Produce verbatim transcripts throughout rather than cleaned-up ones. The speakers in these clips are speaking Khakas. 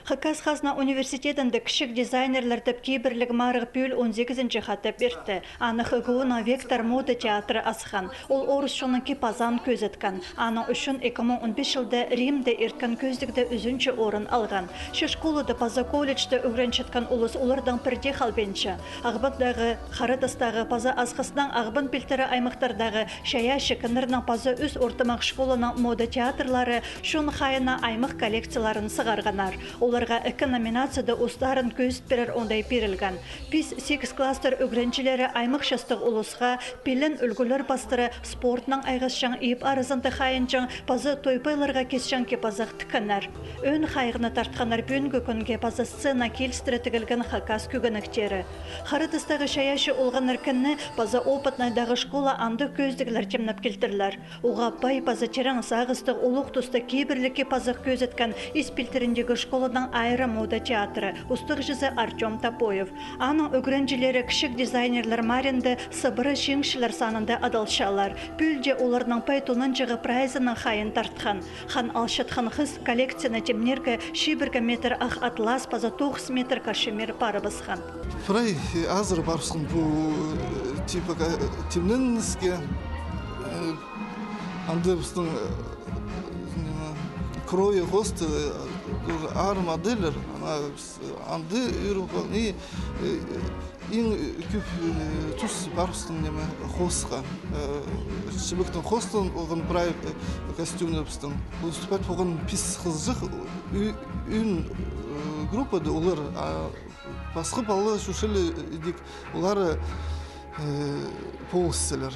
Хакас хазна университедінде кічіг дизайнерлер тіп кибірліг марығ пӱӱл он сигізінҷі хатап иртті. Аны ХГУ-ның «Вектор» мода театры асхан. Ол орыс чонның кип-азаан кӧзіткен. Аның ӱчӱн ікі муң он пис чылда Римде ирткен кӧзідігде ӱзінҷі орын алған. Че школада паза колледжте ӱгренчеткен улус олардаң пірдее халбинча. Ағбандағы, Хара Тастағы паза Асхыстың Ағбан пилтірі аймахтардағы чайаачы кіннернің паза ӱс ортымах школаның мода театрлары чон хайына аймах коллекцияларын сығарғаннар. Оларға ікі номинацияда устарын кӧзіт пирер оңдай пирілген. Пис-сигіс класстар ӱгренҷілері аймах частығ улусха пилен ӱлгӱлер пастыра спортнаң айғасчаң иб аразында хайынҷаң паза тойпайларға кисчең кип-азах тіккеннер. Ӧӧн хайығны тартханнар пӱӱнгі кӱнге паза сцена килістіре тігілген хакас кӧгенектері. Хара Тастағы чайаачы олғаннар кінні паза Опытнайдағы школа андағ кӧзідіглер тимнеп килтірлер. Уғаа пай паза тирең сағыстығ улуғ туста кибірліг кип-азах кӧзіткен Ис пилтіріндегі школаның «Айра» мода театры, устағҷызы Артём Топоев. Аның ӱгренҷілері кічіг дизайнерлер маринда сыбыра чиңісчілер санында адалчалар. Пӱӱл дее оларның пай тонанҷығы прайзының хайиин тартхан. Хан алчатхан хыс коллекцияны тимнирге чибіргі метр ах атлас паза тоғыс метр кашемир парыбысхан. Прай, э, азыра парыбысхан пу, э, типа, ка-, тимненіске, э, анда пістің, э, ниме, кройы, хоосты, э, тоже аар модельлер, ана, піс, э, анда ӱріп, и, э, иң, э, кӧп, э, тус парыбысхан ниме, хоосха. Э, чібектің хоостаан полған прай, э, костюмнар пістің. Выступать полған пис хызыҷах, ӱ-, ӱн, э, группада олар, а, пасха пала чӧрчелер идӧк, олар, э, полысчалар.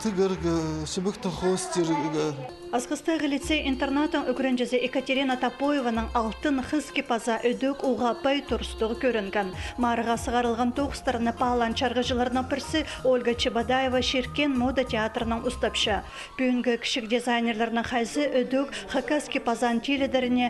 Тігерге, чібектің хоос тирге. Асхыстағы лицей-интернаттың ӱгренҷізі Екатерина Топоеваның «Алтын хыс» кип-аза ідӧк уғаа пай турыстығ кӧрінген. Марығға сығарылған тоғыстарны паалаан чарғыҷыларның пірсі Ольга Чебодаева чиркеен мода театрынаң устапча. Пӱӱнгі кічіг дизайнерлернің хайзы ідӧк хакас кип-азаан тилідеріне